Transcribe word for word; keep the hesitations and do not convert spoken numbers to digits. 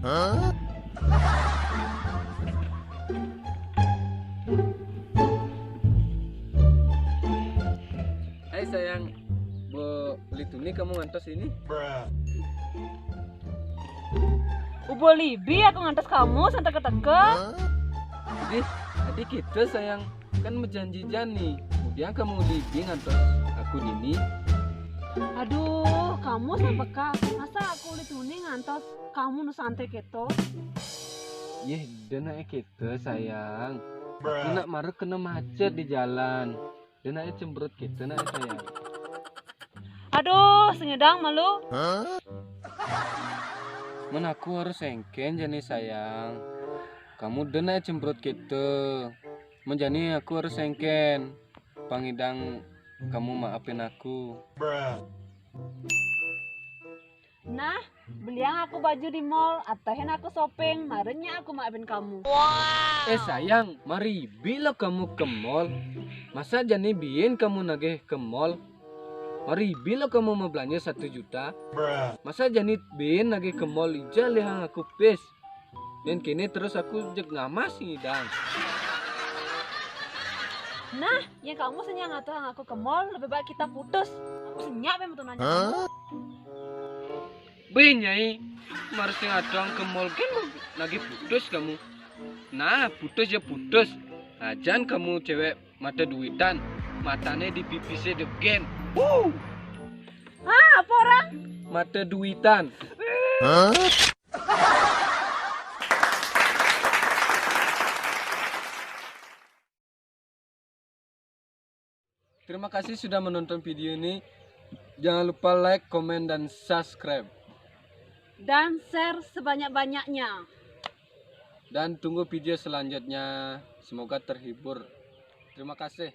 Hai sayang, Bu Lituni kamu ngantos ini? Ubo libi aku ngantos kamu san teka-teka. Dih, adik kita sayang, kan mejanji jani. Kemudian kamu libi ngantos aku ini. Aduh, kamu san peka. Masa aku Lituni ngantos kamu nu santai keto? Yeh, dena kita sayang. Aku nak marek kena macet di jalan. Dena cemberut kita nak sayang. Aduh, sengedang malu. Men aku harus sengken jani sayang. Kamu dena cemberut kita. Menjani aku harus sengken. Pangidang kamu maafin aku. Nah, beliang aku baju di mall, atahin aku shopping, marenya aku maafin kamu. Eh sayang, maribi lo kamu ke mall. Masa jani bin kamu nagih ke mall? Maribi lo kamu mabelanja satu juta. Masa jani bin nagih ke mall ija lihang aku pis. Dan kini terus aku jeg ngamas ngidang. Nah, yang kamu senyang atuh aku ke mall, lebih baik kita putus. Aku senyap yang betul nanya. Hah? Beh, Nyai, mara sing atuang ke mall kan lagi putus kamu. Nah, putus ya putus. Ajan kamu cewek mata duitan, matane di pipise degen. Wuh. Ah, apa orang? Mata duitan. Hah? Terima kasih sudah menonton video ini. Jangan lupa like, komen, dan subscribe. Dan share sebanyak-banyaknya. Dan tunggu video selanjutnya. Semoga terhibur. Terima kasih.